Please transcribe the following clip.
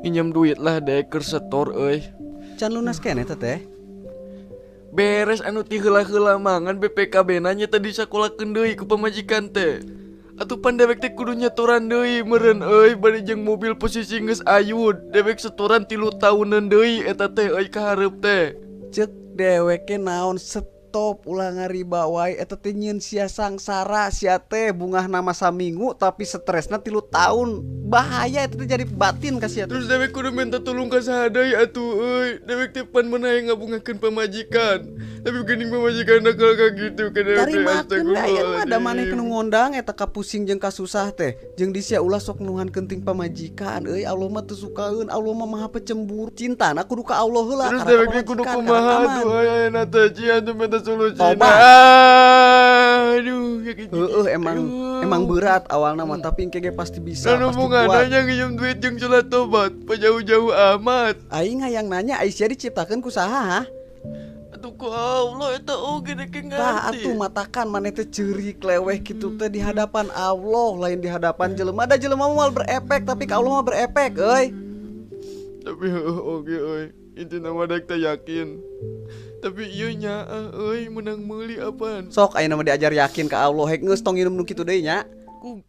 Nginjem duit lah dek keur setor euy. Can lunas keneh teh teh. Beres anu ti heula-heula mangan BPKB na nya tadi sakolakeun deui ku pamajikan teh. Atuh pan dewek teh kudu nyetoran deui meureun euy bari jeung mobil posisi geus ayud. Dewek setoran 3 tahunan deui eta teh euy ka hareup teh. Ceuk dewek ge naon stop ulah ngariba wae eta teh nyieun sia sangsara sia teh bungah nama saminggu tapi stresna 3 tahun. Bahaya eta teh jadi batin ka sia teh. Terus dewek kudu minta tolong ka saha deui atuh euy. Dewek teh pan meun hayang ngabungahkeun pamajikan. Tapi geuning pamajikan nakal ka gitu ka dewek teh, Tarimakeun we aya mah da maneh astagfirullahaladzim. nu ngondang eta kapusing jeung kasusah teh. Jeung di sia ulah sok nuhan kenting pamajikan euy. Allah mah teu sukaeun, Allah mah maha pecemburu. Cintana kudu ka Allah heula. Terus karena dewek teh kudu pamajikan, kumaha karena aman. atuh euy ayeuna teh cia atuh minta solusi. Tobat. Aduh, ya gitu. Heeh, Aduh. emang berat awalna mah, tapi engke ge pasti bisa, Lalu pasti bunga kuat. nanya nginjem duit jeung salat tobat, pajauh-jauh amat. Aing hayang nanya Aisyah diciptakeun ku saha, ha? Atuh ku Allah eta oge dek ngarti. Tah atuh matakan maneh teh ceurik leweh kitu teh di hadapan Allah, lain di hadapan jelema. Da jelema moal berefek, tapi ka Allah mah berefek euy. Tapi heueuh oge euy, intina mah dek teh yakin. Tapi ieu nyaah euy meunang meuli apaan? Sok ayeuna mah diajar yakin ka Allah, hek geus tong nginum nu kitu deui nya. Ku